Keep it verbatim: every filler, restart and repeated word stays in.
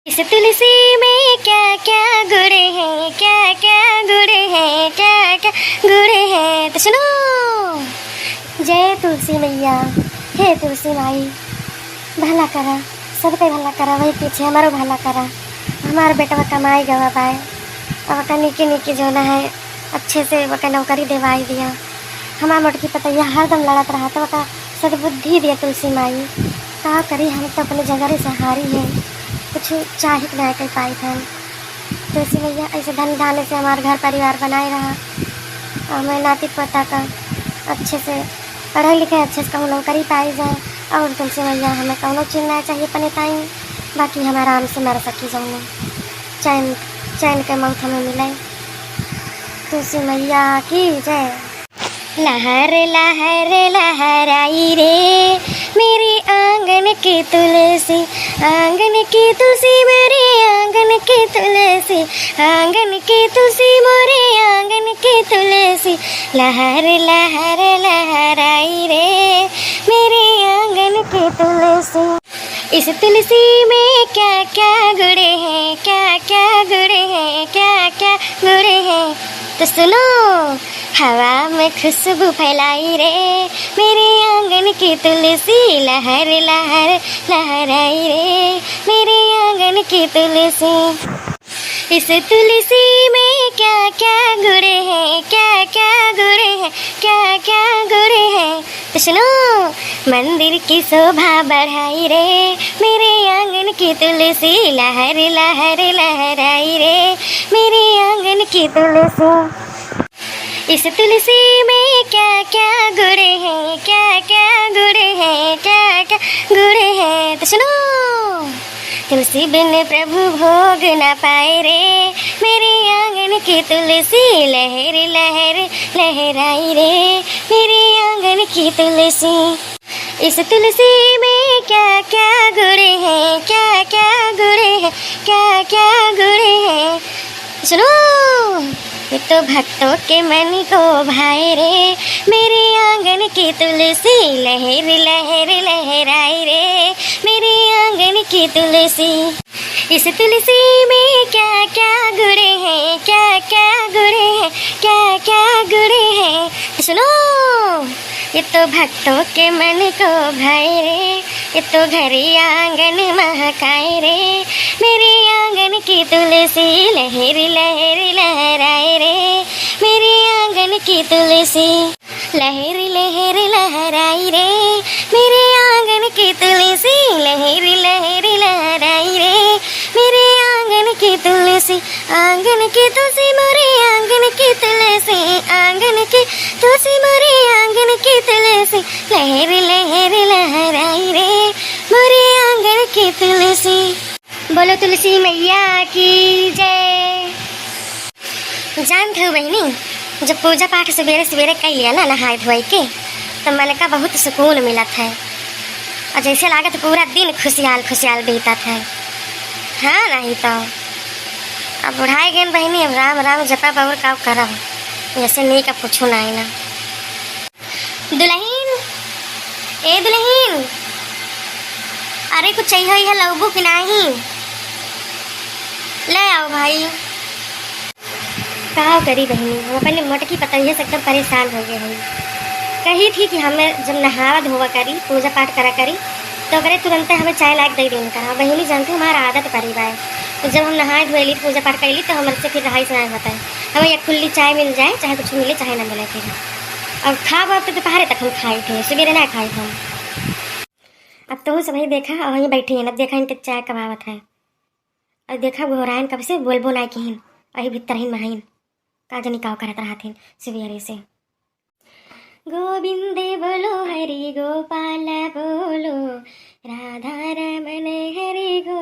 इस तुलसी में क्या क्या गुण है, क्या क्या गुण है, क्या क्या गुण है। तो सुनो, जय तुलसी मैया। हे तुलसी माई, भला करा, सबके भला करा, वही पीछे हमारो भला करा। हमार बेटवा कमाई गवा बाय, अब ओका निकी निकी जौन है अच्छे से ओका नौकरी देवाई दिया। हमार मोटकी पतैया हरदम लड़त रहा, तो ओका सद्बुद्धि दिया तुलसी माई। का करी, हम तो अपने जगरे से हारी है, कुछ चाहे के ना कर पाई हम। तुलसी मैया, ऐसे धन धान्य से हमार घर परिवार बनाए रहा, और मैं नाती पोता का अच्छे से पढ़े लिखे, अच्छे से कहूँ नौकरी पाई जाए। और तुलसी मैया, हमें कौनो चीज ना चाहिए अपने ताई, बाकी हम आराम से मर सकी, जौन चैन, चैन के मौत हमें मिले। तुलसी मैया की जय। लहर लहर लहराई रे, मेरे आंगन की तुलसी, आंगन की तुलसी, मेरे आंगन की तुलसी, आंगन की तुलसी, मोरे आंगन की तुलसी। लहर लहर लहराई रे, मेरे आंगन की तुलसी। इस तुलसी में क्या क्या गुण है, क्या क्या गुण है, क्या क्या गुण है। तो सुनो, हवा में खुशबू फैलाई रे, मेरे आंगन की तुलसी। लहर लहर लहराई रे, मेरे आंगन की तुलसी। इस तुलसी में क्या क्या गुण है, क्या क्या गुण है, क्या क्या गुण है। तो सुनो, मंदिर की शोभा बढ़ाई रे, मेरे आंगन की तुलसी। लहर लहर लहराई रे, मेरे आंगन की तुलसी। इस तुलसी में क्या क्या गुण है, क्या क्या गुण है, क्या क्या गुण है। तो सुनो, तुलसी बिन प्रभु भोग न पाए रे, मेरे आंगन की तुलसी। लहर लहर लहराई रे, मेरे आंगन की तुलसी। इस तुलसी में क्या क्या गुण है, क्या क्या गुण है, क्या क्या गुण है। सुनो, ये तो भक्तों के मन को भाए रे, मेरे आंगन की तुलसी। लहर लहर लहराए रे, मेरे आंगन की तुलसी। इस तुलसी में क्या क्या गुण है, क्या क्या गुण है, क्या क्या गुण है। सुनो, ये तो भक्तों के मन को भाए रे, ये तो घर आंगन महकाए रे, मेरे आंगन की तुलसी। लहर लहर लहराए रे, मेरे आंगन की तुलसी। लहर लहर लहराई रे, मेरे आंगन की तुलसी। लहर लहर लहराई रे, मेरे आंगन की तुलसी। आंगन की तुलसी, मोरे आंगन की तुलसी। आंगन की तुलसी, मोरे आंगन की तुलसी। लहर लहर लहराई रे, मोरे आंगन की तुलसी। बोलो तुलसी मैया की जय। जानत हो बहिनी, जब पूजा पाठ सुबेरे सुबेरे कइ लिया ना नहाए धोए के, तो मन का बहुत सुकून मिलत है और जैसे लागत पूरा दिन खुशियाल खुशियाल बीतत है। हाँ, नहीं तो अब बुढ़ाए गए बहिनी, अब राम राम जपब और का करब, जैसे नीक अब कुछ नहीं ना। दुलहिन, ए दुलहिन, अरे कुछ चाहिए होई है लउबू कि नाही? ले आओ भाई। का करी बहिनी, हम अपने मोटकी पतोहिया से एकदम परेशान हो गए हई। कही थी कि हमें जब नहावा धोवा करी, पूजा पाठ करा करी, तो ओकरे तुरंते हमें चाय लाके दे देन करा। बहिनी जानती हमार आदत परी बाय, तो जब हम नहाए धोए ली, पूजा पाठ कर ली, तो हमरे से फिर रहाई से ना होता है। हमें एक कुल्ली चाय मिल जाए, चाहे कुछ मिले चाहे ना मिले फिर। और खा बात तो दोपहरे तक हम खाई थे, सुबेरे ना खाई थे हम। अब तो सब ही देखा और वहीं बैठी हैं, अब देखा इनके चाय कब आवत है। और देखा घोराइन कब से बोलबो ना किहिन, अही भीतर ही महाइन का जनी काव करत रहत हैं सुबेरे से। गोविंद बोलो हरि गोपाल बोलो, राधा रमन हरि गो